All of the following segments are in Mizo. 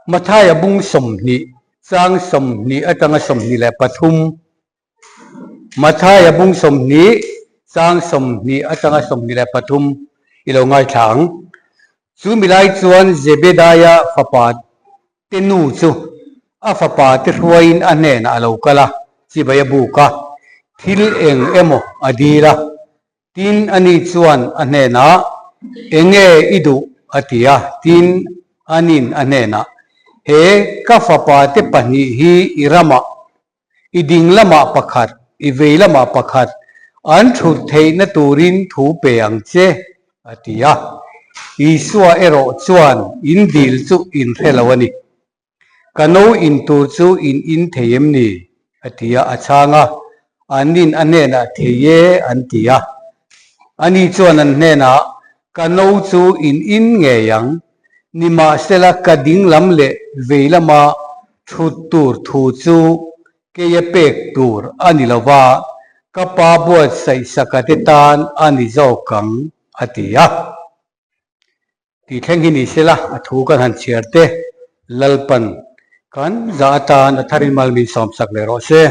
Mathaia bung 20, chang 20 atanga 23. Mathaia bung 20, chang 20 atanga 23 i lo ngaithla ang. Chu milai chuan Zebedaia fapa te nu chu a fapa te hruaiin a hnenah a lo kal a, chibai a buk a, thil eng emaw a dil a. Tin, ani chuan a hnenah, Enge i duh? a ti a. Tin, anin a hnenah, He ka fapa te pahnih hi i ramah, i ding lamah pakhat, i vei lamah pakhat an thut theihna turin thu pe ang che, a ti a. Isua erawh chuan, In dil chu in hre lo a ni. Ka no in tur chu in in thei em ni? a ti a, a chhang a. Annin a hnenah, Thei e, an ti a. Ani chuan an hnenah, Ka no chu in in ngei ang, nimahsela ka ding lam leh vei lama thut tur thu chu keia pek tur a ni lo va, ka pa buatsaihsaka te tan a ni zawk ang, a ti a. Tih thleng hi ni sela, a thu kan han chhiar te, Lalpan kan zah atan a tharin mal min sawmsak leh rawh se.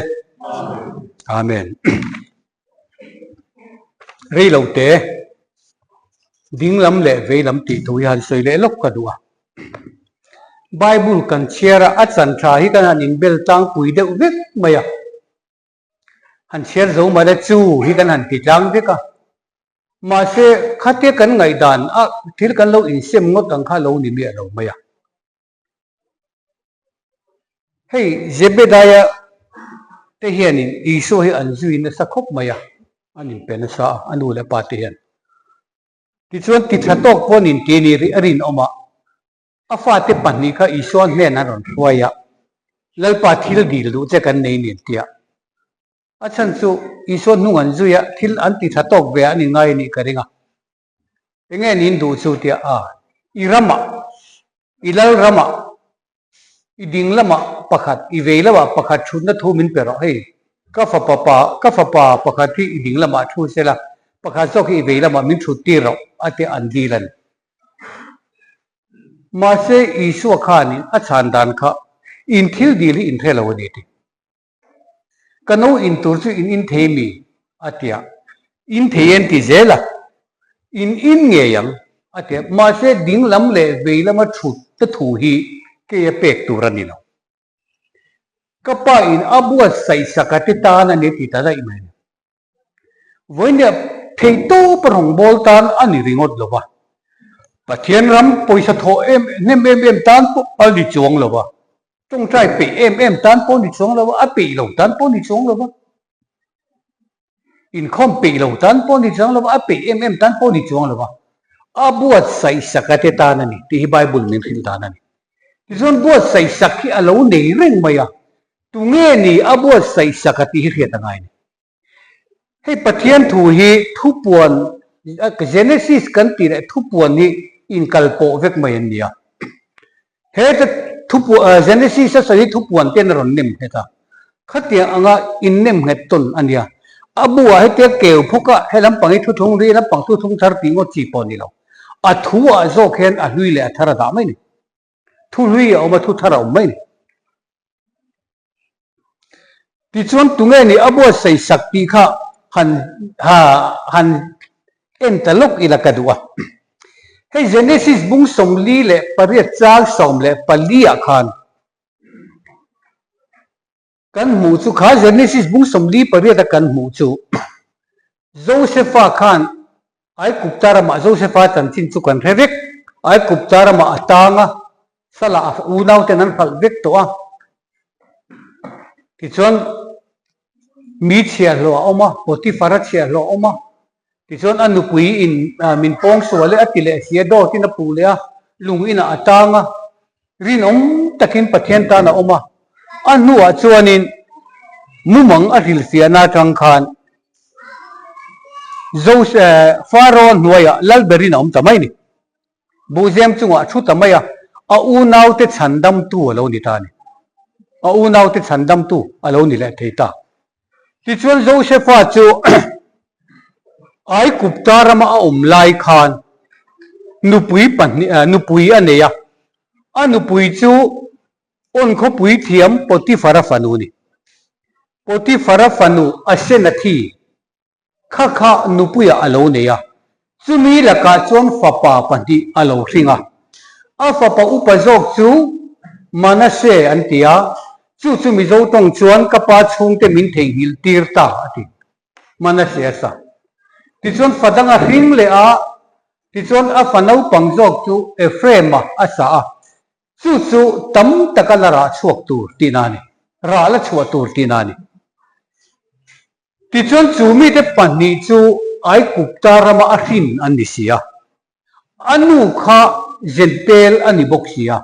Amen. Rei lo te, ding lam leh vei lam tih thu hi han sawi leh lawk ka duh a. Bible kan chhiar a, a chan tha hi kan han inbel tlangpui deuh vek mai a. Han chhiar zo mah le chu hi kan han ti tlang vek a. Mahse, khatia kan ngaihdan a thil kan lo insem ngawt ang kha lo ni miah lo mai a. Hei Zebedaia te hianin Isua hi an zui nasa khawp mai a, an inpe nasa a, a nu leh a pa te hian. Tichuan titha tawk pawh an inti a ni rih a rinawm a, a fate pahnih kha Isua hnen an rawn hruai a, Lalpa thil dil duh che kan nei nen tia. A chhan chu Isua hnung an zui a, thil an ti tha tawk ve an inngai a nih ka ring a. Enge nin duh chu tia a, i ramah, i lal ramah, i ding lamah pakhat, i vei lamah pakhat thutna thu min pe rawh. Hei, ka fapa pa, ka fapa pakhat hi i ding lamah thu sela, pakhat zawk hi i vei lamah min thut tir rawh a tia an dil a ni. Mahse Isua khanin a chhan dan kha in thil dil hi in hre lo a ni ti. Ka no in tur chu in in thei mi? a ti a. In thei an ti zel a, in in ngei ang a ti a. Mahse ding lam leh vei lama thut te thu hi kei a pek tur a ni lo. Ka pa in a buatsaihsak a ti tan a ni ti ta daih mai a ni. Vawinia theihtawp a rawngbâwl tân a ni ringawt lo va, Pathian ram pawisa thawh em hnem em em tân pawh a ni chuang lo va, ṭawngṭai peih em em tân pawh a ni chuang lo va, a peih lo tân pawh a ni chuang lo va, inkhawm peih lo tân pawh a ni chuang lo va, a peih em em tân pawh a ni chuang lo va, a buatsaihsak a te tân a ni tih hi Bible min hrilh dan a ni. Tichuan buatsaihsak hi a lo nei reng mai a, tunge ni a buatsaihsak a tih hi hriat a ngai a ni. Hei Pathian thu hi thupuan Genesis kan tih leh thupuan hi inkalpawh vek mai an ni a. Heta thupuan Genesis a sawi hi thupuan ten a rawn nem nghet a. Khatiang anga innem nghet tawn a nia. A buah hetia keu phawk a, he lampang hi thuthlung hlui, lampang thuthlung thar tih ngawt chi pawh a ni lo. A thu ah zawk hian a hlui leh a thar a dah mai a ni. Thu hlui a awm a, thu thar a awm mai a ni. Tichuan tunge nih a buatsaih sak tih kha han ha han en ta lawk ila ka duh a. Hei Genesis bung 48 chang 14 ah khan kan hmuh chu kha Genesis bung 48 a kan hmuh chu Josefa khan Aigupta ramah Josefa chanchin chu kan hre vek. Aigupta ramah a tang a, salah a unauten an hralh vek tawh a. Tichuan mi chhiahhlawh a awm a, Potiphar-a chhiahhlawh a awm a. Tichuan a nupui in min pawng sual e a ti leh si a, dawtin a puh leh a, lung inah a tang a. Rinawm takin Pathian tan a awm a. A hnuah chuanin mumang a hrilhfiahna atang khan Pharaoh hnuaiah lalberin a awm ta mai a ni. Buhzem chungah a thu ta mai a, a unaute chhandamtu a lo ni ta a ni. A unaute chhandamtu a lo ni leh thei ta. Tichuan Josefa chu Aigupta rama a awm lai khan nupui pahnih nupui a nei a, a nupui chu. On khawpui thiam Potifara fanu a ni. Potifara fanu Asenathi kha kha nupuiah a lo nei a, chumi lakah chuan fapa pahnih a lo hring a. A fapa upa zawk chu Manase an ti a, chu chu Mizo tawng chuan ka pa chhungte min theihnghilh tir ta a ti. Manase a sa. Tichuan fa dang a hring leh a, tichuan a fa naupang zawk chu Ephraim-a a sa a, Chu chu tam taka la rah chhuak tur tihna a ni, rah la chhuah tur tihna a ni. Tichuan chu mite pahnih chu Aigupta rama a hrin an ni si a, a nu kha Zentel a ni bawk si a,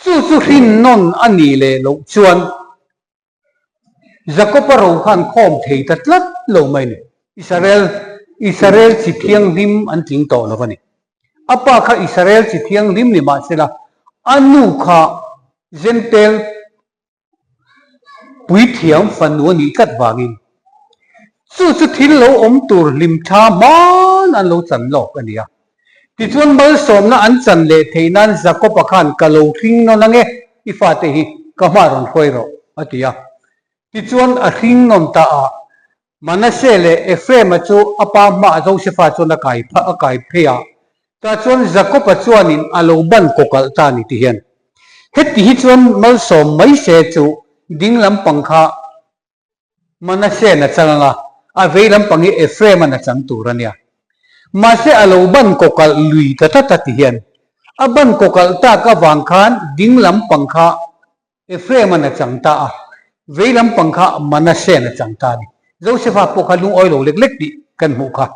chu chu hrin nawn a nih leh loh chuan Jakob-a ro kha an khawm thei ta tlat lo mai a ni. Israel, Israel chi thianghlim an tling tawh lo a ni. A pa kha Israel chi thianghlim ni mah sela, a nu kha Jentail puithiam fanu a nih tlat vangin chu chu thil lo awm tur hlim tha hman an lo chan lawk a ni a. Tichuan malsawmna an chan leh theih nan Jakob-a khan ka lo hring nawn ang e, i fate hi ka hma rawn hruai rawh, a ti a. Tichuan a hring nawn ta a, Manase leh Ephraim-a chu a pa hmaah Josefa chuan a kai a kai phei a, tah chuan Jakob-a chuanin a lo ban kawkalh ta a ni ti hian. Heti hi chuan malsawm mai se chu ding lampang kha Manasean a chang ang a, a vei lampang hi Ephraim-an a chang tur a nia. Mahse a lo ban kawkalh lui ta tlat a ti hian a ban kawkalh tak avang khan ding lampang kha Ephraim-an a chang ta a, vei lampang kha Manasean a chang ta a ni. Josefa pawh kha lungawi lo lek lek tih kan hmuh kha.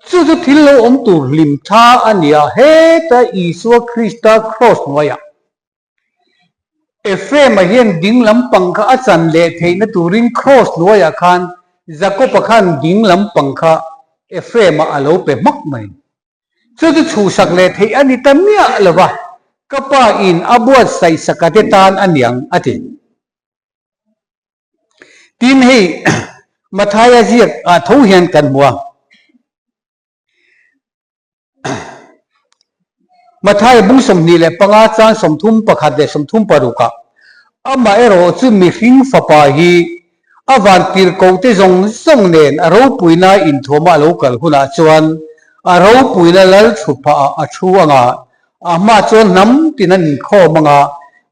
Chu chu thil lo awm tur hlim tha a ni a, heta Isua Krista kraws hnuaiah Ephraim-a hian ding lampang kha a chan leh theihna turin kraws hnuaiah khan Jakob-a khan ding lampang kha Ephraim-a a lo pe hmak mai. Chu chu chhuhsak leh theih a ni ta miah lo va, ka pa in a buatsaih saka te tan a niang a ti. Tin hei Mathaia ziak ah tho hian kan hmu a. Matthai bung 25 chang 31 leh 36 ah, Amaherawh chu mihring fapa hi a vantirhkohte zawng zawng nen a ropuina inthuama a lo kal hunah chuan a ropuina lal thutphah ah a thu anga a hma chuan hnam tin an inkhawm anga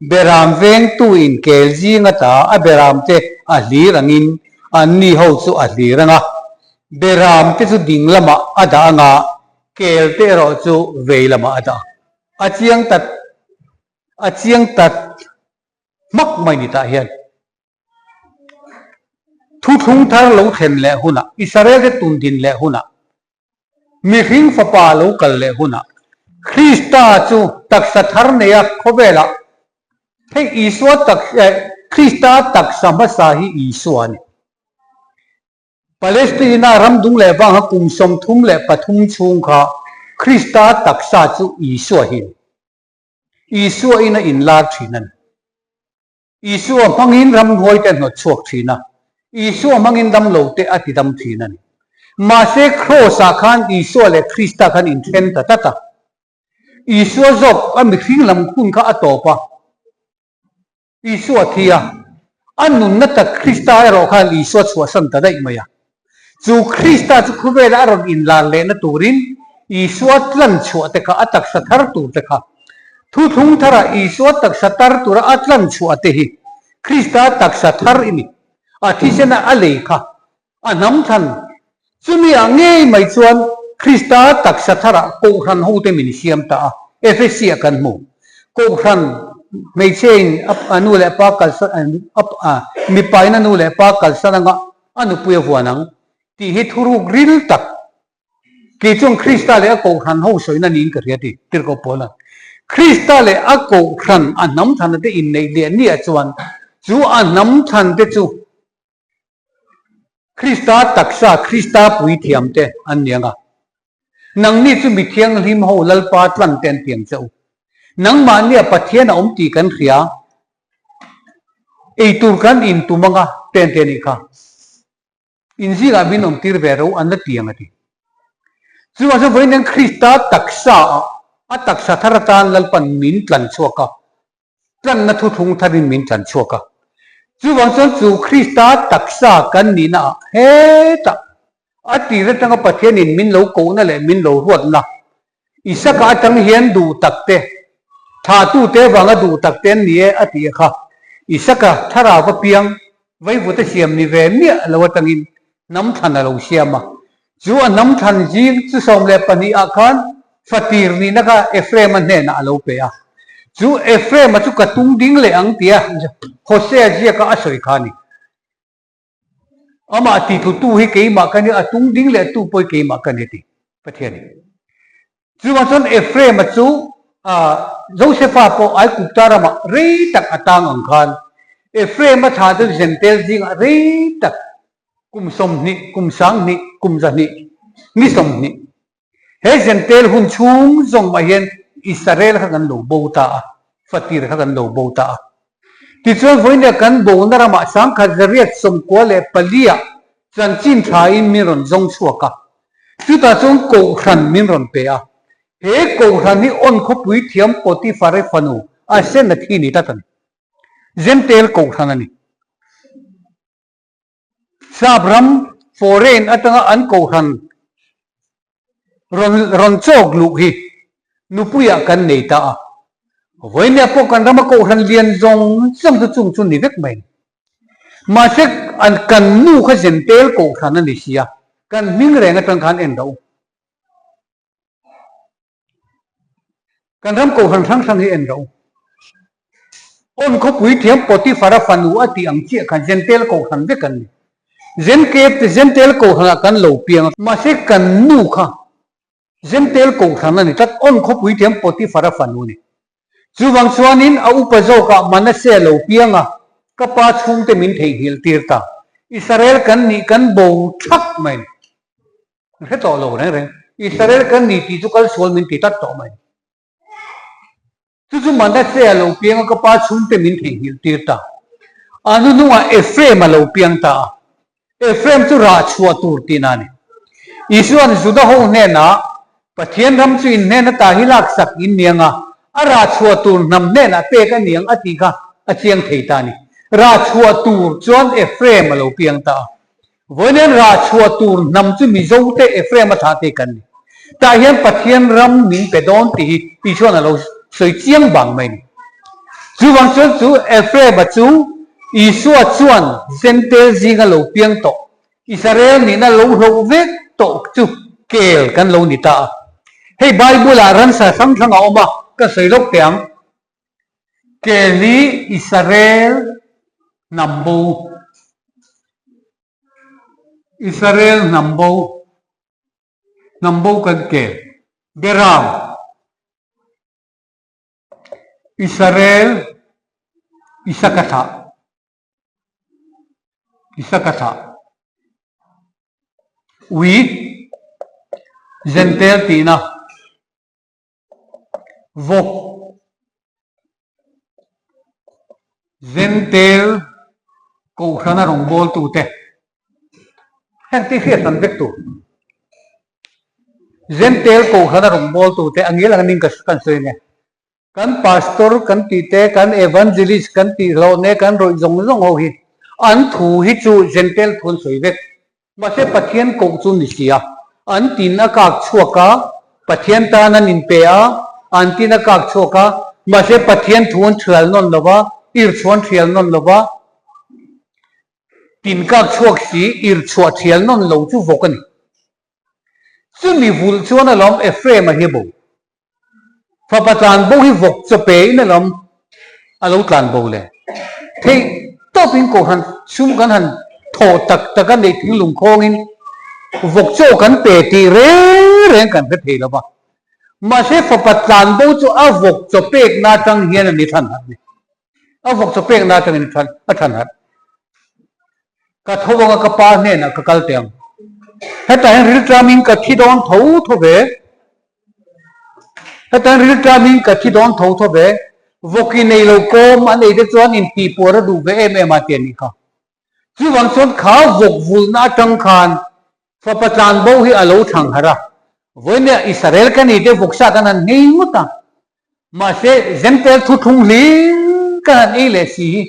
beram vengtu in kel zing ata a beramte a hlir angin anni ho chu a hlir anga Beram te chu ding lamah a dah anga kel te erawh chu vei lamah a dah. A chiang tat a chiang tat hmak mai ni tah hian thuthlung thar lo thlen leh hunah Israel te tun din leh hunah mihring fapa lo kal leh hunah Krista chu taksa thar neia khawvelah hei Isua tak Krista taksa hmasa hi Isua a ni. Palestina ram dung leh vanga kum 33 chhung kha Krista taksa chu Isua hi a ni. Isua in a inlar thin a ni. Isua hmangin ramhnuai te a hnawt chhuak thin a, Isua hmangin damlo te a tidam thin a ni. Mahse Kraws ah khan Isua leh Krista khan inthen ta tlat a. Isua zawk a mihring lam hun kha a tawp a. Isua thi a, a nunna tak Krista erawh khan Isua chhuahsan ta daih mai a. Chu Krista chu khawvela a rawn inlar lehna turin Isua tlan chhuah te kha, a taksa thar tur te kha, thuthlung thara Isua taksa tar tura a tlan chhuah te hi Krista taksa thar i ni. A thisena a lei kha A hnam thlan chumi ah ngei mai chuan Krista taksa tharah Kohhran hote min siam ta a, Efesi ah kan hmu. Kohhran hmeichhia in a nu leh pa kalsan a mipa in a nu leh pa kalsan anga a nupui a vuan ang tih hi thuruk ril tak Kei chuan Krista leh a Kohhran ho sawina niin ka hria ti tirhkoh Paula. Krista leh a Kohhran a hnam thlan te inneih leh niah chuan chu a hnam thlan te chu Krista taksa, Krista puithiamte an ni ang a. Nangni chu mi thianghlim ho Lalpa tlante an ti ang che u. Nangmahnia Pathian a awm tih kan hria, eitur kan intum ang a, te an ti a nih kha. Inzingah min awmtir ve ro an la ti ang a ti. Chuvang chuan vawiin hian Krista taksa ah, a taksa thar atan Lalpan min tlan chhuak a. Tlanna thuthlung tharin min tlan chhuak a. Chuvang chuan chu Krista taksa kan nihna ah hetah a tir atanga Pathianin min lo kohna leh min lo ruatna Isaka atang hian duh takte, thlahtute vanga duh takte an ni e a ti a kha. Isaka thlarau va piang vaivuta siam ni ve miah lo atangin hnam thlan a lo siam a. Chu a hnam thlan zing chu 12 ah khan fatir nihna kha Ephraim-a hnenah a lo pe a. Chu Ephraim-a chu ka tung ding leh ang tia Hosea ziaka a sawi kha a ni. Amah titlutu hi keimah ka ni, a tung ding leh tu pawh hi keimah ka ni a ti Pathianin. Chuvang chuan Ephraim-a chu Josefa pawh Aigupta ramah rei tak a tang ang khan Ephraim-a thla chu Zentel zingah rei tak kum 20, kum 20, kum 200, ni 20. He Zentel hun chhung zawng mah hian Israel kha kan lo bo ta a, fatir kha kan lo bo ta a. Tichuan vawinia kan bona ramah 1994-ah chanchin thain min rawn zawng chhuak a, chutah chuan Kohhran min rawn pe a. He Kohhran hi awn khawpui thiam Potifare fanu Asenathi ni tlat a ni. Zentel Kohhran a ni. Sap ram foreign atanga an kohhran rawn rawn chawk luh hi nupuiah kan nei ta a. Vawinia pawh kan rama kohhran lian zawng zawng chu chung chu ni vek mai. Mahse an kan nu kha zentel kohhran a ni si a, kan hming reng atang khan en ro. Kan ram kohhran hrang hrang hi en ro. Awn khawpui thiam Potifara fanu a tih ang chiah khan Zentel kohhran vek an ni. Zenkep te Zentel kohhranah kan lo piang a. Mahse kan nu kha Zentel kohhran a ni tlat. Awn khawpui thiam Potifara fanu a ni. Chuvang chuanin a upa zawkah Manasseh a lo piang a, ka pa chhungte min theihnghilh tir ta. Israel kan nih kan bo thak mai. Hre tawh lo reng reng. Israel kan ni tih chu kal sual min ti tlat tawh mai. Chu chu Manasseh a lo piang a, ka pa chhungte min theihnghilh tir ta. A hnuhnungah Ephraim a lo piang ta a. Ephraim chu rah chhuah tur tihna a ni. Isua'n Juda ho hnenah, Pathian ram chu in hnen ata hi laksak in ni ang a, a rah chhuah tur hnam hnenah pek a ni ang a tih kha a chiang thei ta a ni. Rah chhuah tur chuan Ephraim a lo piang ta a. Vawiin rah chhuah tur hnam chu Mizote Ephraim a thah te kan ni. Tah hian Pathian ram min pe dawn tih hi Isua'n a lo sawi chiang bang mai a ni. Chuvang chuan chu Ephraim-a chu Isua chuan Zentel zinga lo piang tawh, Israel nihna lo hloh vek tawh chu kel kan lo ni ta a. Hei Bible-ah ransa hrang hrang a awm a, ka sawi lawk teh ang. Kel hi Israel hnam bo. Israel hnam bo. Hnam bo kan kel. Beram. Israel Isaka thlah. Isaka thlah. Ui. Zentel tihna. Vawk Zentel Kohhrana rawngbawltute heng tih hriat an vek tur. Zentel Kohhrana rawngbawltute a ngil ang ning kan sawi ania. Kan pastor kan tih te, kan evangelist kan tih hlawh ne kan rawih zawng zawng ho hi an thu hi chu Zentel thu an sawi vek. Mahse Pathian koh chu ni si a, an tin a kak chhuak a, Pathian tan an inpe a, an tin a kak chhuak a, mahse Pathian thu an thial nawn lo va, irchhuah an thial nawn lo va, tin kak chhuak si irchhuah thial nawn lo chu vawk a ni. Chumi vulh chuan alawm Ephraim-a hi a bo. Fapa tlan bo hi vawk chaw pe in alawm a lo tlan bo le. Theih tawpin kohhran sum kan han thawh tak tak a neih thinglung khawngin vawk chaw kan pe tih reng reng kan hre thei lo va. Mahse fapa tlan bo chu a vawk chaw pekna atang hian a ni than harh ni. A vawk chaw pekna atangin a than harh. Ka tho anga ka pa hnenah ka kal teh ang. Hetah hian rilṭamin ka thi dawn tho tho ve. Hetah hian rilṭamin ka thi dawn tho tho ve. Vawki nei lo kawm an ei te chuan intihpuar a duh ve em em a ti a nih kha. Chuvang chuan kha vawk vulhna atang khan fapa tlanbo hi a lo thlang harh a. Vawinia Israel ka ni te vawksa kan han nghei ngawt a. Mahse Zentel thuthlung hlir. kan han ei leh si hi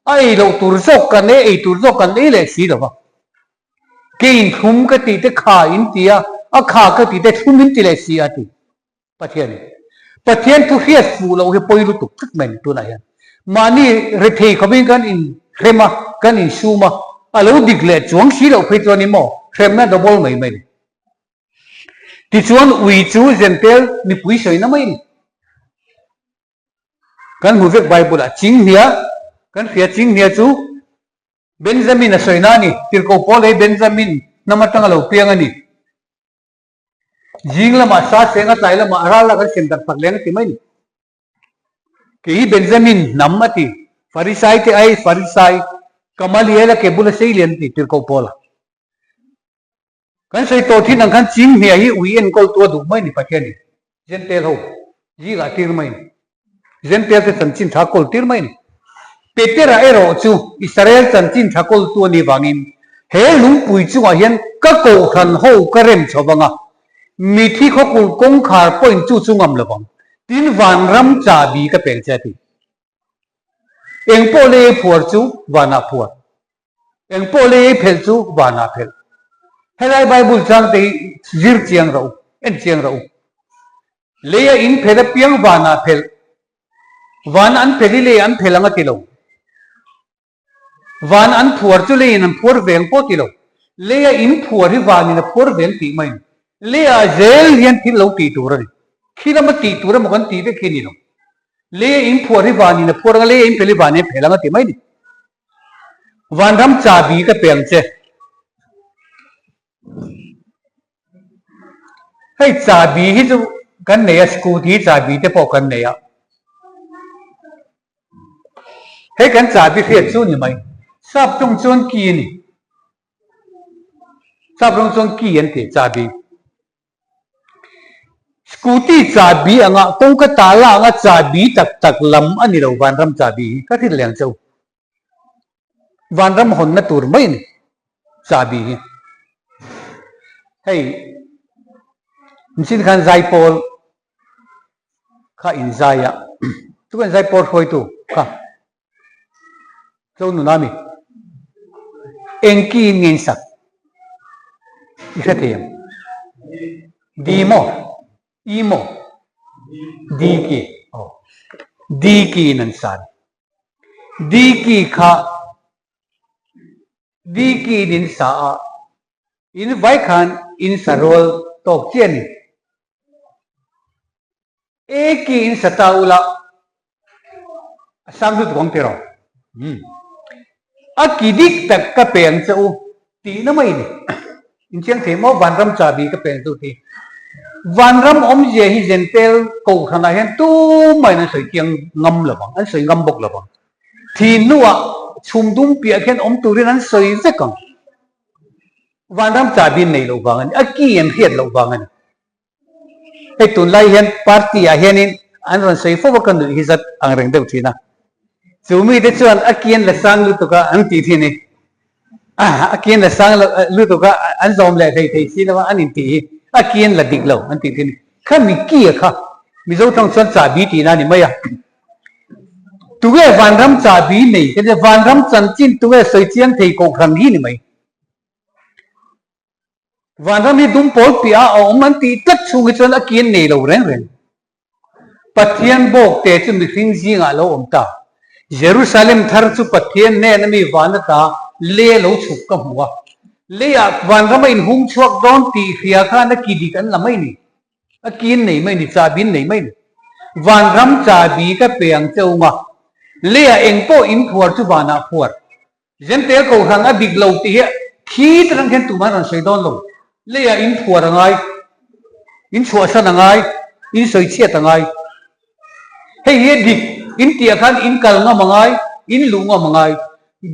a ei loh tur zawk kan ei, ei tur zawk kan ei leh si lo va. Keiin thlum ka tih te kha in ti a, a kha ka tih te thlum in ti leh si a ti. Pathian in Pathian thu hriat fuh loh hi pawi lutuk tlat mai ni tunah hian. Mahni rethei khawpin kan inhrem a, kan insum a, a lo dik leh chuang si loh phei chuan emaw hremna double mai mai ni. Tichuan ui chu Zentel mipui sawina mai a ni. Kan hmu vek Bible ah Chinghnia, kan hria Chinghnia chu Benjamin a sawina a ni. Tirhkoh Paul hi Benjamin hnam atanga lo piang a ni. Zing lamah sa seng a tlai lamah a ral a kan sem darh sak leng a ti mai ni. Kei hi Benjamin hnam a ti. Farisai te ai Farisai, Gamaliel a ke bula sei lian a ti tirhkoh Paula. Kan sawi tawh thin ang khan Chinghnia hi ui enkawl tu a duh mai ni Pathianin Jentail ho zingah tir mai ni. Jentail te chanchin tha kawl tir mai ni. Petera erawh chu Israel chanchin tha kawltu a nih vangin he lungpui chungah hian ka kohhran ho ka rem chho vang a, mithi khawkulh kawngkhar pawhin chu chu ngam lo vang, tin vanram chahbi ka peng che a ti. Eng pawh lei ei phuar chu vanah phuar, eng pawh lei ei phelh chu vanah phelh. Helai Bible changte hi zir chiang rawh u, en chiang rawh u. Leia in phelh apiang vanah phelh. Van an phelh i lei an phelh ang a ti lo. Van an phuar chu leiin an phuar veng pawh ti lo. Leia in phuar hi vanin a phuar veng tih mai a ni. Leiah zel hian thil lo tih tur a ni. Khi lama tih tur emaw kan tih vek hi a ni lo. Leia in phuar hi vanin a phuar ang a, leia in phelh hi vanin a phelh ang a ti mai a ni. Vanram chahbi ka pe ang che. Hei chahbi hi chu kan nei a, scooty chahbi te pawh kan nei a. Hei kan chahbi hriat chu ni mai. Sap ṭawng chuan key a ni. Sap ṭawng chuan key an ti chahbi. Scooty chahbi anga kawngka tala anga chahbi tak tak lam a ni lo vanram chahbi hi ka hrilh leh ang che u. Vanram hawnna tur mai a ni chahbi hi. Hei mihring khan zaipawl kha inzai a, chuan zaipawl hruaitu kha Zo nuna mi engki in nge in sak i hre thei ang? Di maw? I maw? Di ki aw di ki in an sa a ni. Di ki kha di ki in in sa a in vai khan in sa rual tawk chiah a ni. E ki in sa ta ula a sang lutuk ang tiraw? Umm. A ki dik tak ka pe ang che u tihna mai ni. In chiang thei maw vanram chahbi ka pe ang che u tih. Vanram awmzia hi Zentel kohhranah hian tumah in an sawi chiang ngam lo vang, an sawi ngam bawk lo vang. Thin hnuah chhum dum piah khian awm turin an sawi vek ang. Vanram chahbi an nei loh vang a ni, a ki an hriat loh vang a ni. Hei tunlai hian party ah hianin an rawn sawi fo a ka nuih hi zat ang reng deuh thin a. Chu mite chuan a kian la sang lutuk a an tih thin hi. A kian la sang lutuk a an zawm leh thei thei si lo a an intih hi a kian la dik lo an tih thin hi. Kha mi ki a kha Mizo tawng chuan chahbi tihna a ni mai a. Tunge vanram chahbi nei ka tia vanram chanchin tunge sawi chiang thei kohhran hi ni mai. Vanram hi dum pawl piah a awm an tih tlat chhung hi chuan a kian nei lo reng reng. Pathian bawk te chu mihring zingah a lo awm ta. Jerusalem thar chu Pathian hnena mi van ata lei a lo chhuk ka hmu a. Leiah vanram a inhung chhuak dawn tih hria khan a ki dik an la mai ni. A kian nei mai ni, chahbi an nei mai ni. Vanram chahbi ka pe ang che ung a. Leiah engpawh inphuar chu vanah phuar. Zentel kohhran a dik lo tih hi khi te rang khian tumah an rawn sawi dawn lo. Leiah in phuar a ngai, in chhuahsan a ngai, in sawi chhiat a ngai. Hei hi a dik, in tihah khan in kal ngam a ngai, in luh ngam a ngai.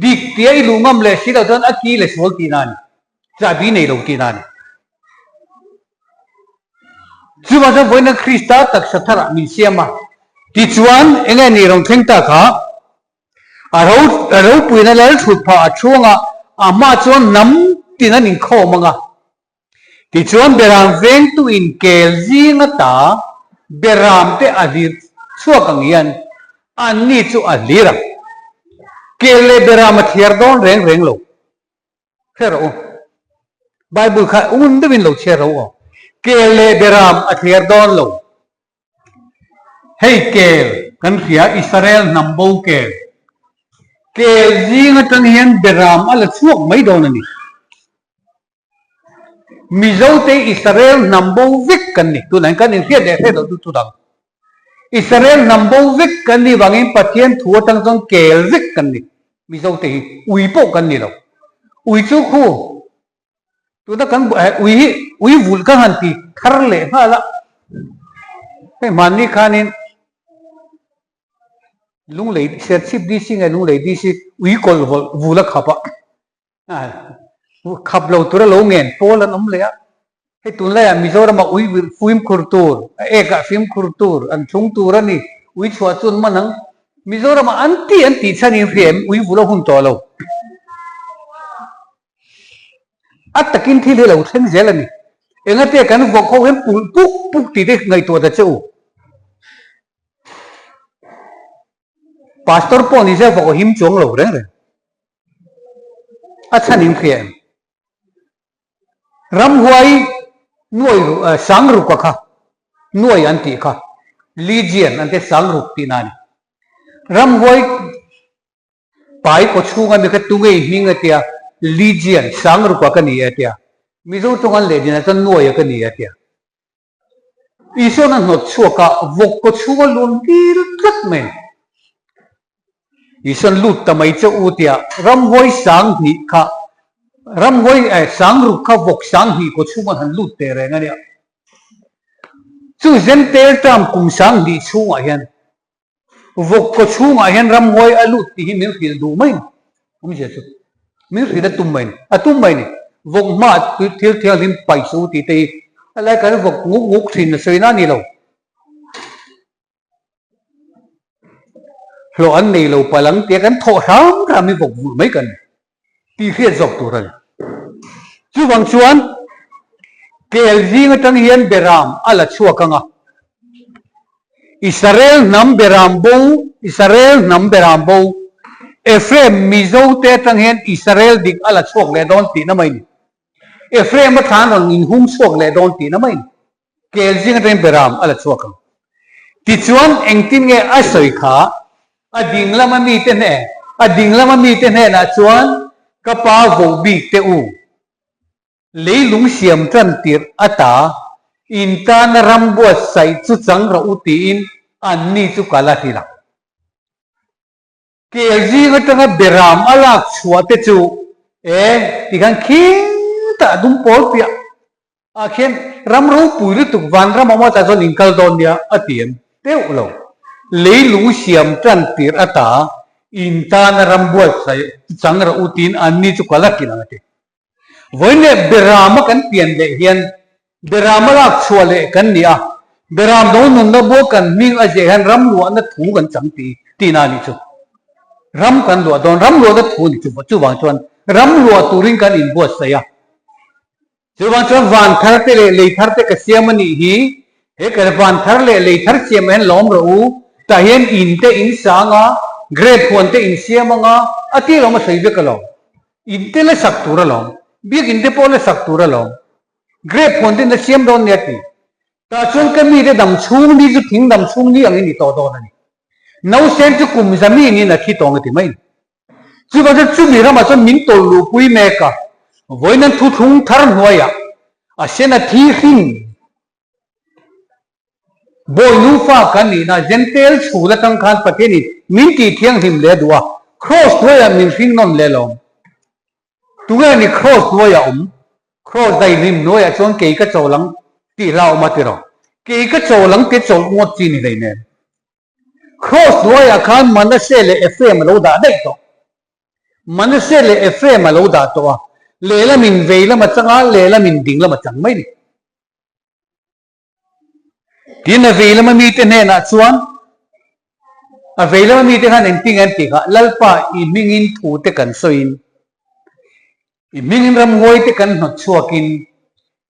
Dik tia i luh ngam leh si loh chuan a ki leh sual tihna a ni. Chahbi nei lo tihna a ni. Chuvang chuan vawiin Krista taksa tharah min siam a. Tichuan, enge ni rawn thleng ta kha? A ro a ropuina lal thut phah a chhungah a hma chuan hnam tin an inkhawm ang a. Tichuan Beram vengtuin kel zing ata Beram te a hlir chhuak ang hian. Anni chu a hlir ang. Kel leh beram a thliar dawn reng reng lo. Hre rawh u. Bible kha un deuhin lo chhiar rawh u aw. Kel leh beram a thliar dawn lo. Hei kel kan hria Israel hnam bo kel. Kel zing atang hian beram a la chhuak mai dawn a ni. Mizote Israel hnam bo vek kan ni. Tunah hian kan inhriat leh hriat loh chu thu dang. Israel hnam bo vek kan nih vangin Pathian thu atang chuan kel vek kan ni. Mizote hi ui pawh kan ni lo. Ui chu khu Tuna kan ui hi ui vulh ka han ti thar leh nghal a, hei hmanni khanin Lunglei Serchhip DC nge Lunglei DC ui kawlh vawlh vul a khap a, khap lo tura lo ngen pawl an awm leh a, hei tunlaiah Mizorama ui virh fimkhur tur, a ekah fimkhur tur, an thlung tur a ni, ui chhuah chu an man ang. Mizorama an tih an tih chhan in hria em ui vulh a hun tawh lo. A takin thil hi lo thleng zel a ni. Engate kan vawk ho hian pulh puk puk tih te ngaihtuah ta che u. Pastor pawh ni se vawk a him chuang lo reng reng. A chhan in hria em? Ramhuai nuai sang ruka kha nuai an tih kha Legion an ti sang ruk tihna a ni. Ramhuai Pai kaw chhunga mi kha tunge i hming a tia, Legion, Sangruka ka ni e a tia. Mizo tawng an leh dinah chuan Nuaia ka ni e a tia. Isuan a hnawt chhuak a, vawk kaw chhunga lun dil tlat mai a ni. Isuan lut ta mai che u tia, Ramhuai Sanghnih kha, Ramhuai eh Sangruk kha vawk Sanghnih kaw chhunga han lut teh reng a nia. Chu Zentail term kum Sanghnih chhungah hian Vawk kaw chhungah hian ramhuai a lut tih hi min hrilh duh mai ni. Awmzia chu min hrilh a tum mai ni. A tum mai ni. Vawk hmaah thil thianghlim paih suh tih te hi a lai kan vawk nguk nguk thin a sawi na a ni lo. Hlawh an nei lo palh ang tia kan thawh hram hram hi vawk vulh mai kan ni. Tih hriat zawk tur a ni. Chuvang chuan kel zing atang hian Beram a la chhuak ang a, Israel hnam Beram bo, Israel hnam Beram bo, Ephraim Mizo te atang hian Israel dik a la chhuak leh dawn tihna mai ni. Ephraim a thlan rawn inhung chhuak leh dawn tihna mai ni. Kel zing atangin Beram a la chhuak ang. Tichuan, engtin nge a sawi kha? A ding lama mite hne, a ding lama mite hnenah chuan, Ka pa vo bik teh u, leilung siam tan tirh ata in tana ram buatsaih chu chang rawh u tiin anni chu ka la hrilh ang. Kel zing atanga beram a lak chhuah te chu e tikhan khitah dum pawl piah ah khian ram ropui lutuk vanram awm atah chuan in kal dawn nia a ti em teuh lo. Leilung siam tan tir ata in tana ram buatsaih chang rawh u tiin anni chu ka la ṭin ang a ti. Vawiin leh Berama kan pian leh hian Berama lak chhuah leh kan ni a, Beram do nunna bua kan hming a ziah hian ram luahna thu kan chang ti tihna a nih chu. Ram kan luah dawn, ram luahna thu a ni chu. Chuvang chuan ram luah turin kan inbuatsaih a. Chuvang chuan van thar te leh lei thar te ka siam a nih hi, he ka van thar leh lei thar siam ah hian lawm rawh u, tah hian in te in sang a, grape huan te in siam ang a, a tih lawm a sawi vek alawm. In te la sak tur alawm, biakin te pawh la sak tur alawm, grape huan te in la siam dawn nia ti. Tah chuan ka mite dam chhung ni chu thing dam chhung ni angin i tawh dawn a ni. Nausen chu kum zamin in a thi tawng a ti mai. Chuvang chuan chumi ramah chuan min tawlh luhpui mek a, vawiin an thuthlung thar hnuaiah a sen a thi hrin. Bawi nufa kan nihna Jentail chhul atang khan Pathianin min tih thianghlim leh a duh a, Kraws hnuaiah min hring nawn leh alawm. Tunge ni Kraws hnuaiah awm? Kraws daihlim hnuaiah chuan kei ka chawl ang tih hlauhawm a ti rawh. Kei ka chawl ang tih chawlh ngawt chi ni hleinem. Kraws hnuaiah khan Manasseh leh Ephraim a lo dah daih tawh. Manasseh leh Ephraim a lo dah tawh a, lehlamin vei lam a chang a, lehlamin ding lam a chang mai ni. Tin, a vei lama mite hnenah chuan, a vei lama mite khan engtin nge an tih kha, Lalpa, i hmingin thute kan sawiin, i hmingin ramhuaite kan hnawt chhuakin,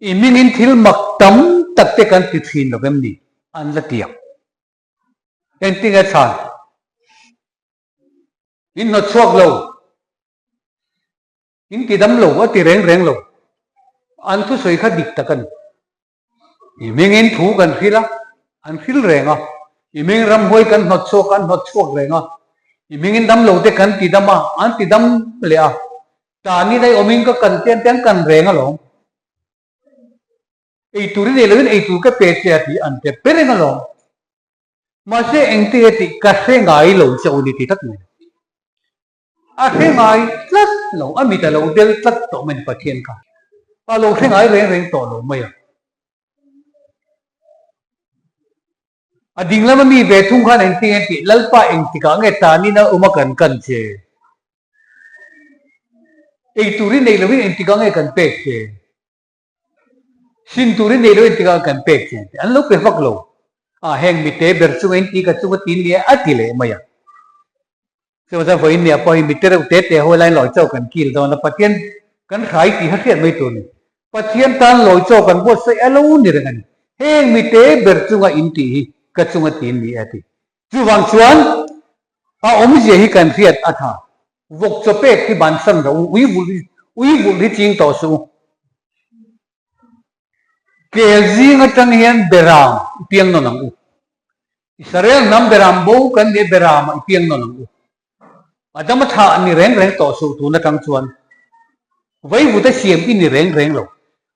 i hmingin thil mak tam takte kan ti thin lo vem ni? An la ti ang. Engtin nge chhan? In hnawt chhuak lo. In ti dam lo, a ti reng reng lo. An thusawi kha dik tak a ni. I hmingin thu kan hril a, an hril reng a. I hming ramhuai kan hnawt chhuak a, an hnawt chhuak reng a. I hmingin dam lo te kan ti dam a, an ti dam leh a. Tani daih awmin ka kan te an kan reng alawm. Eitur i nei loin eitur ka pe che a tih an pe pe reng alawm. Mahse engte he tih ka hre ngai lo che u ni ti tlat mai. A hre ngai tlat lo, a mit a lo del tlat tawh mai ni Pathian kha. A lo hre ngai reng reng tawh lo mai a. A ding lama mi ve thung khan engtin nge tih Lalpa engtikah nge tanin a awm a kan kan che? Eitur i nei loin engtikah nge kan pek che? Sin turin nei lo engtikah kan pek che tih an lo pe vak lo. A heng mite ber chunga in ti ka chunga tin nia a ti leh mai a. Chuvang chuan vawiin nia pawh hi mite reuh te te ho lain lawi chaw kan kil dawn a, Pathian kan hrai tih kha hriat mai tur a ni. Pathian tan lawi chaw kan buatsaih a lo ni reng a ni. Heng mite ber chunga in tih hi ka chunga tin ni a ti. Chuvang chuan a awmzia hi kan hriat a tha. Vawk chaw pek hi bansan rawh u, ui vulh hi ui vulh hi ching tawh suh u. Kel zing atang hian beram i piang nawn ang u. Israel hnam beram bo kan nia beram ah i piang nawn ang u. Adama thah ni reng reng tawh suh tun atang chuan Vaivuta siam i ni reng reng lo.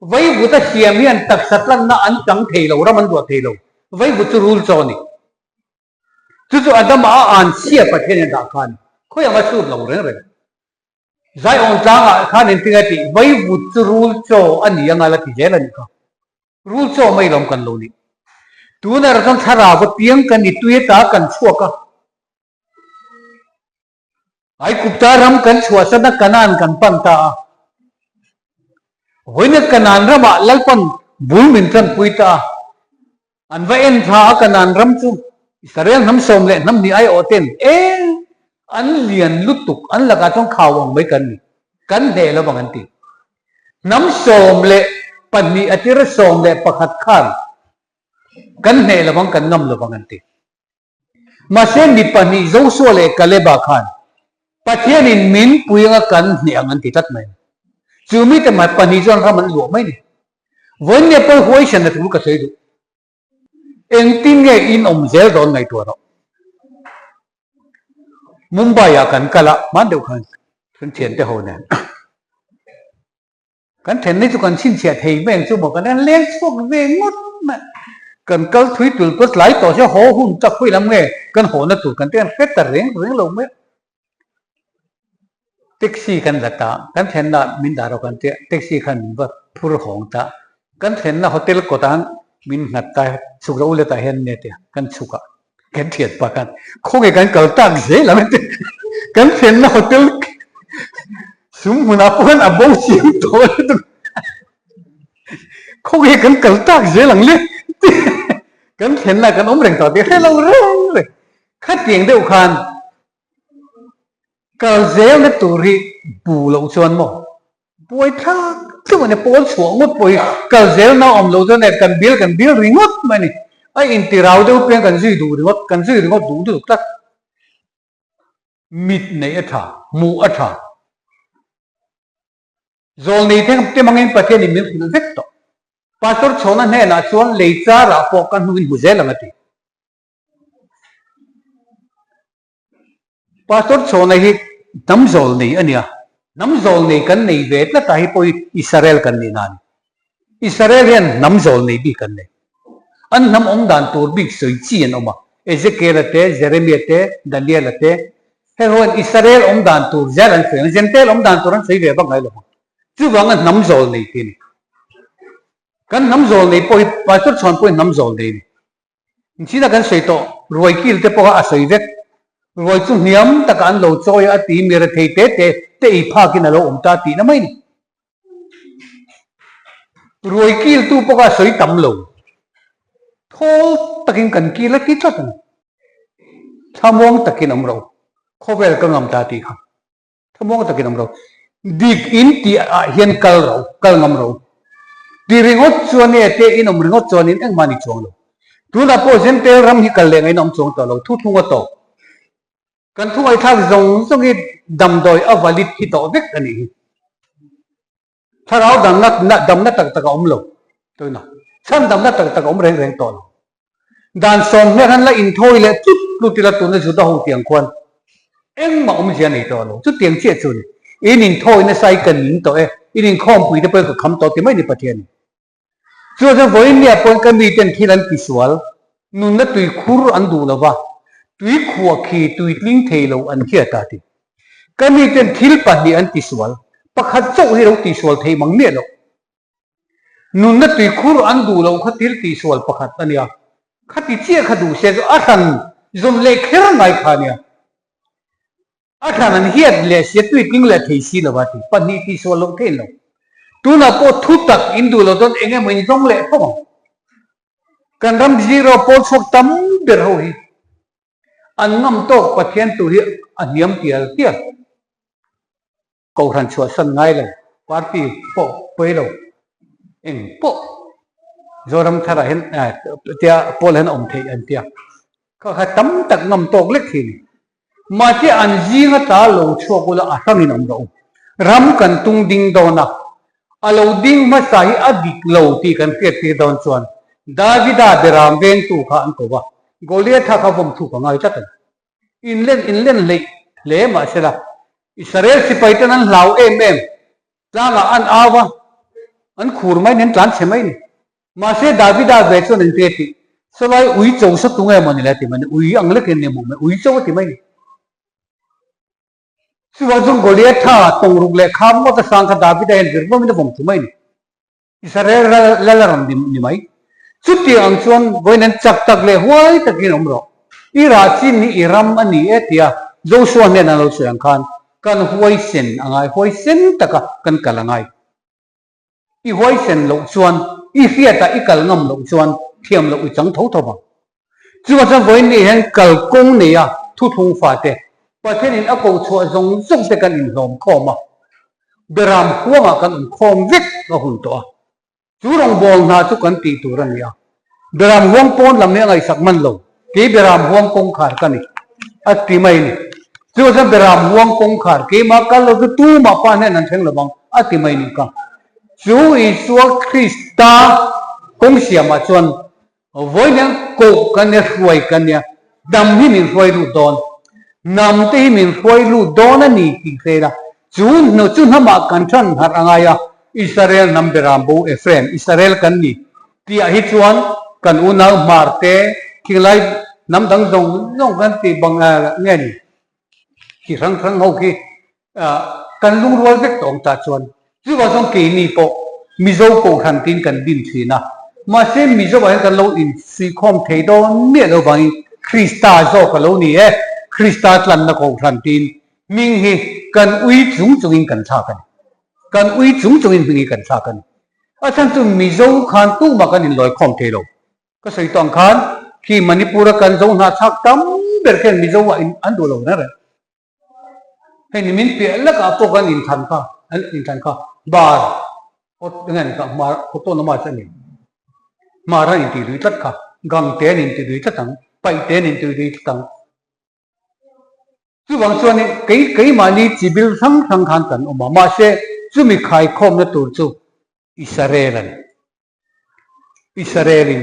Vaivuta siam hian taksa tlanna an chang thei lo, ram an duah thei lo. Vaivut chu rul chaw a ni. Chu chu Adama a an chhia Pathian in a dah kha a ni. Khawi anga chhut lo reng reng. Zaiawn tlangah khan engtin a tih? Vaivut chu rul chaw a ni anga la ti zel a nih kha. Rul chaw mai lawm kan lo nih. Tunah erawh chuan thlarau a piang kan ni tui ata kan chhuak a. Aigupta ram kan chhuahsan a Kanaan kan pan ta a. Vawiina Kanaan ramah Lalpan bul min tanpui ta a. An va en thla a Kanaan ram chu Israel hnam sawm leh hnam hnih aiawh ten eng an lian lutuk an lakah chuan khau ang mai kan ni. Kan hneh lo vang an ti. Hnam 12 a tira 11 khan kan hneh lo vang kan ngam lo vang an ti. Mahse mi pahnih Joshua leh Kaleba khan Pathianin min pui anga kan hneh ang an ti tlat mai. Chu mite pahnih chuan ram an luah mai ni. Vawiin pawi huaisen a tul ka sawi duh. Engtin nge in awm zel dawn ngaihtuah rawh. Mumbai ah kan kal a, hman deuh khan kan thiante ho nen. Kan thenna chu kan chhinchhiah thei mai ang chu maw kan en leng chhuak ve ngawt mai. Kan kal thui tul pawh tlai tawh se haw hun tak khawi lam nge kan hawhna tur kan te kan hre ta reng reng lo mai. Taxi kan la ta, kan thlenna min dah rawh kan tia, taxi khan min va phur hawng ta. Kan thlenna hotel kawtah min nghat ta, chhuk rawh u le tah hian nia tia kan chhuk a. Kan thian pa khan khawnge kan kal tak zel ang ati kan thlenna hotel sum hmunah pawh khan a bo chiang tawh a ni khawnge kan kal tak zel ang le kan thlenna kan awm reng tawh tih hre lo reng reng khatiang deuh khan Kal zelna tur hi bu loh chuan maw? Buai thlak thluk a ni, pawl chhuah ngawt pawh hi kal zelna awm loh chuan kan bil kan bil ringawt mai a ni. A intirau deuh piang kan zui duh ringawt, kan zui ringawt duh duh tlat. Mit neih a tha, hmuh a tha. Zawlnei te hmangin Pathianin min hrilh vek tawh. Pastor Chhawna hnenah chuan lei charah pawh ka hnuin hmu zel ang a ti. Pastor Chhawna hi hnam zawl nei a nia. Hnam zawl nei kan nei ve tlat a, hei pawh hi Israel kan nih na a ni. Israel hian hnam zawl nei bik an nei. An hnam awm dan tur bik sawi chi an awm a, Ezekiel-a te, Jeremia te, Daniel-a te. Heng ho hian Israel awm dan tur zel an sawi ang, Jentail awm dan tur an sawi ve vak ngai lo vang. Chuvanga hnam zawl nei ti a ni. Kan hnam zawl nei pawh hi Pastor Chhawn pawhin hnam zawl nei a ni. Inchhina kan sawi tawh, ruai kil te pawh a sawi vek. Ruai chu hniam takah an lo chawi a, a ti mi rethei te te te ei phakin a lo awm ta tihna mai ni. Ruai kil tu pawh kha a sawi tam lo. Thawl takin kan kil a ti tlat a ni. Thlamuang takin awm rawh u, khawvel ka ngam ta tih kha. Thlamuang takin awm ro. Dik in tih ah hian kal ro, kal ngam ro. Ti ringawt chuan nge te in awm ringawt chuanin engmah ni chuang lo. Tunah pawh Jentail ram hi kal leh ngaihna awm chuang tawh lo, thuthlung a tawp. Kan thu ngaihthlak zawng zawng hi damdawi a valid hi tawh vek a nih hi. Thlarau damna damna tak tak a awm lo tawina chhan damna tak tak a awm reng reng tawh lo. Dan sawmhnek an la inthawi leh tlut tlut ila tuna Juda ho tiang khuan engmah awmzia nei tawh lo. Chutiang chiah chu ni. In inthawi nasa i ka ning tawh e, in inkhawmpui te pawh i ka kham tawh ti mai ni Pathian in. Chu chuan vawiin nia pawhin ka miten thil an tisual, nunna tuikhur an duh lo va, tuikhuah khi tuitling thei lo an hiat a ti. Ka miten thil pahnih an tisual, pakhat chauh hi lo tisual thei mang miah loh. Nunna tuikhur an duh loh kha thil tihsual pakhat a nia. Khati chiah kha duh se chu a hran zawm leh kher ngai kha a nia. A hran an hiat leh sia tuitling leh thei si lo a ti. Pahnih tihsual loh theih lo. Tunah pawh thu tak in duh lo dawn eng emaw in zawng leh fawm ang. Kan ram zero pawl chhuak tam ber ho hi an ngam tawk Pathian tur hi a hniam tial tial. Kohhran chhuahsan ngai lo, party pawh pawi lo, eng pawh Zoram tharah hian tia pawl hian a awm theih an tia. Kha kha tam tak ngam tawk lek hi a ni. Mahse an zinga ta lo chhuak ula a hrangin awm rawh u. Ram kan tung ding dawn a, a lo ding hmasa hi a dik lo tih kan hriat tir dawn chuan Davida beram vengtu kha an ko va, Goliatha kha vawm thuk a ngai tlat a ni. Inlen inlen hleih hle mahsela, Israel sipaiten an hlau em em, tlangah an au va, an khur mai nen tlan chhe mai ni. Mahse Davida ve chuan engte tih, Sawlai ui cho sa tung emaw ni le ti mai ni, ui ang lekin ni hmuh mai, ui cho a ti mai ni. Chuvang chuan Goliatha tawngruk leh kham ngawt a sang kha Davida hian vir vawmin a vawm thu mai ni. Israel lal a rawn ni mai. Chutiang ang chuan vawiin an chak tak leh huai takin awm rawh. I rah chin hi i ram a ni e tia Joshua hnenah an lo sawi ang khan kan huaisen a ngai, huaisen taka kan kal a ngai. I huaisen loh chuan, i hriatah i kal ngam loh chuan thiam loh i chang tho tho vang. Chuvang chuan vawiin ni hian kalkawng neia thuthlung fate Pathianin a ko chhuah zawng zawng te kan inhlawm khawm a, beram huangah kan awm khawm vek a hun tawh a. Chu rawngbâwl hna chu kan tih tur a ni a, beram huang pawn lam hi a ngaihsak man lo, kei beram huang kawngkhar ka ni a ti mai a ni. Chuvang chuan beram huang kawngkhar keimah kal lo chu tumah pa hnen an thleng lo vang a ti mai a ni ka. Chu Isua Krista kawng siamah chuan Vawiin koh ka nia, hruai ka nia, dam hi min hruai lut dawn, hnam te hi min hruai lut dawn a ni tih hre ila, chu hnu chu hnamah kan than harh a ngai a, Israel hnam beram bo Ephraim, Israel kan ni tihah hi chuan kan unau hmar te, thinglai hnam dang zawng zawng kan tih bang nge ni? Khi hrang hrang ho khi kan lungrual vek tawh ang tah chuan chuvang chuan keini pawh Mizo Kohhran tiin kan din thin a, mahse Mizo ah hian kan lo insuihkhawm thei dawn miah lo vangin Krista zawk a lo ni e, Krista tlanna Kohhran tiin hming hi kan ui chung chungin kan thlak a ni. Kan ui chung chungin hming hi kan thlak a ni. A chhan chu Mizo khan tumah kan inlawikhawm thei lo. Ka sawi tawh ang khan khi Manipur a kan zo hna chhak tam ber khian Mizo ah in an duh lo reng reng. Hei ni min piah lakah pawh kan inthlan kha an inthlan kha bar awt eng an kha hmar autonomous a ni. Hmar an intih lui tlat kha Gangte an intih lui tlat ang Paihte an intih lui tlat ang. Chuvang chuan kei keimahni chibil hrang hrang khan kan awm a mahse chumi khaikhawmna tur chu Israel a ni. Israel-in.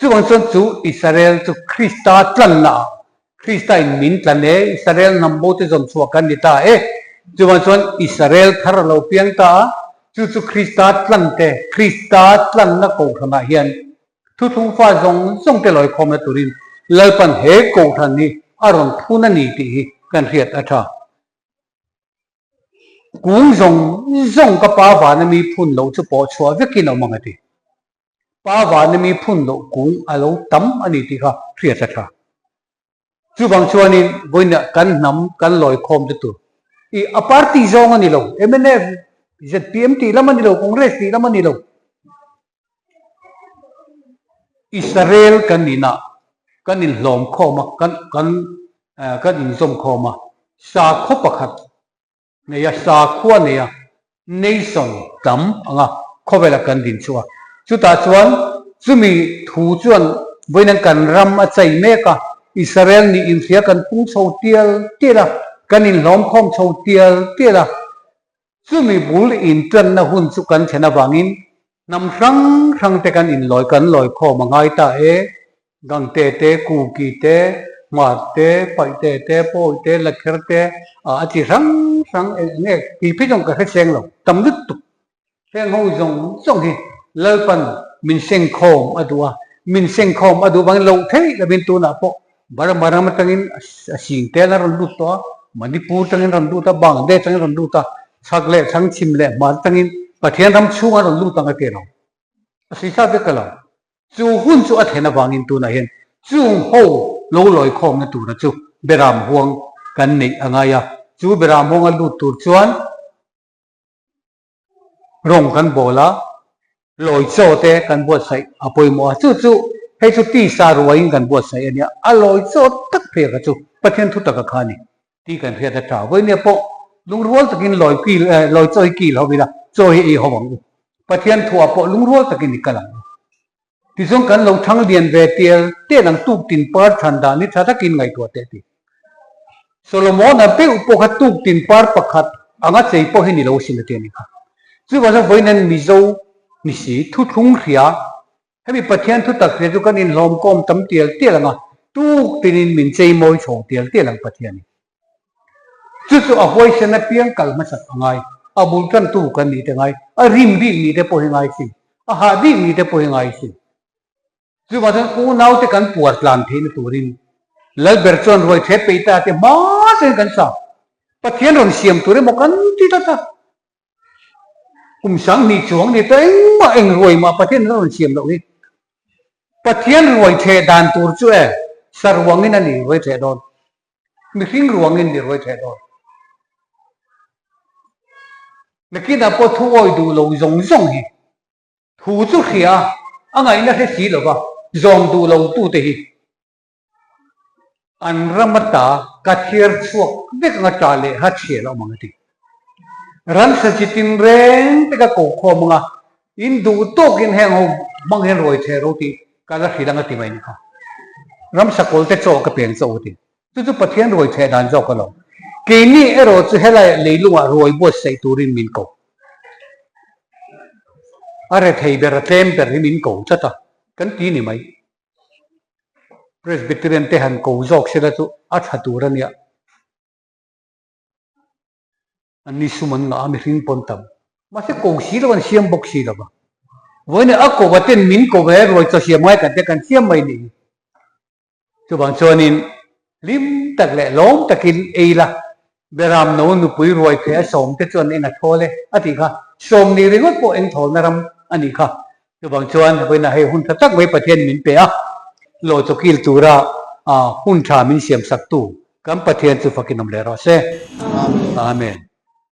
Chuvang chuan chu Israel chu Krista tlanna ah, Krista in min tlan e, Israel hnam bo te zawn chhuah kan ni ta e. Chuvang chuan Israel thar a lo piang ta a, chu chu Krista tlan te, Krista tlanna kohhranah hian thuthlung fa zawng zawng te lawikhawmna turin Lalpan he kohhran hi a rawn phun a ni tih hi kan hriat a tha. Kung zawng zawng ka pa vana mi phun loh chu pawh chhuah vekin awm ang a ti. Pa vana mi phun loh kung a lo tam a ni tih kha hriat a tha. Chuvang chuanin vawiinah kan hnam kan lawikhawm te tur i a party zawng a ni lo, mnf, zpm tih lam a ni lo, Congress tih lam a ni lo. Israel kan nihna kan inhlawm khawm a, kan kan kan inzawm khawm a, sakhaw pakhat nei a, sakhua nei a, nation tam anga khawvela kan din chu a. Chutah chuan chumi thu chuan vawiin an kan ram a chei mek a. Israel nih inhria kan pung chho tial tial a, kan inhlawm khawm chho tial tial a. Chumi bul intanna hun chu kan thlen avangin hnam hrang hrang te kan inlawi kan lawi khawm a ngai ta e. Gangte te, Kuki te, Hmar te, Paihte te, Pawi te, Lakher te, a chi hrang hrang eng eng nge tih phei zawng ka hre cheng lo, tam lutuk. Heng ho zawng zawng hi Lalpan min sengkhawm a duh a, min sengkhawm a duh vangin loh theih lovin tunah pawh Burma ram atangin a sing tel a rawn lut tawh a, Manipur tangin a rawn lut a, Bangladesh tangin a rawn lut a, chhak leh chhang chhim leh hmar tangin Pathian ram chhungah a rawn lut ang a ti lo. A sawi vek a lo. Chu hun chu a thlen avangin tunah hian chung ho lo lawi khawmna tura chu Beram huang kan neih a ngai a, chu Beram huanga lut tur chuan Rawng kan bawl a, lawi chaw te kan buatsaih a pawimawh a, chu chu hei chu tisa ruaiin kan buatsaih a nia, a lawi chaw tak phei kha chu Pathian thu taka kha a ni tih kan hriat a tha. Vawinia pawh lungrual takin lawi kil lawi chaw hi kil ho ila, chaw hi ei ho ang u. Pathian thuah pawh lungrual takin i kal ang u. Tichuan kan lo thang lian ve tial tial ang tuk tin par than dan hi tha takin ngaihtuah teh ti. Solomon-a beuh pawh kha tuk tin par pakhat anga chei pawh hi ni lo sin a ti a ni kha. Chuvang chuan vawiin Mizo ni si thuthlung hria hemi Pathian thu tak hria chu kan inhlawmkawm tam tial tial ang a, tuk tinin min chei mawi chhawng tial tial ang Pathian hi. Chu chu a huaisen apiang kal hmasak a ngai, a bul tantu kan nih te ngai, a rim bik nih te pawh hi ngai sin, a hah bik nih te pawh hi ngai sin. Chuvang chuan unaute kan puar tlan theihna turin Lalber chuan ruai thep peih ta te hma chuan kan sa. Pathian rawn siam tur emaw kan ti tlat a. Kum 2000 chuang ni ta engmah eng ruai mah Pathian a rawn siam loh hi. Pathian ruai theh dan tur chu e saruangin a ni ruai theh dawn. Mihring ruangin ni ruai theh dawn. Nakinah pawh thu awi duh lo zawng zawng hi thu chu hria a ngaihna hre si lova zawm duh lo tute hi an ram ata ka thiar chhuak vek anga ta leh ha chhiah loh mang a ti. Ramsa chi tin reng te ka koh khawm anga in duh tawkin heng ho hmang hian rawi chhe ro tih ka la hrilh anga ti mai ni kha. Ramsa kawl te chaw ka peng chaw a ti. Chu chu Pathian rawi chhe dan zawk a lo. Keini erawh chu helai leilungah rawi buatsaih turin min ko. A rethei ber a tlem ber hi min ko tlat a, kan ti ni mai. Presbyterian te han ko zawk sela chu a tha tur a nia. An ni sum an ngah a, mihring pawn tam. Mahse ko si lo an siam bawk si lo va. Vawiin a ko va ten min ko ve ruai chaw siam ngai kan te kan siam mai ni. Chuvang chuanin hlim tak leh lawm takin ei la, Beram no nupui ruai thei a sawmte chuan eng a thawl e a tih kha. Sawm ni ringawt pawh eng thawlna ram a nih kha. Chuvang chuan vawiinah hei hun tha tak mai Pathian min pe a, law chawkil tura hun tha min siamsaktu kan Pathian chu fakin awm leh rawh se. Amen.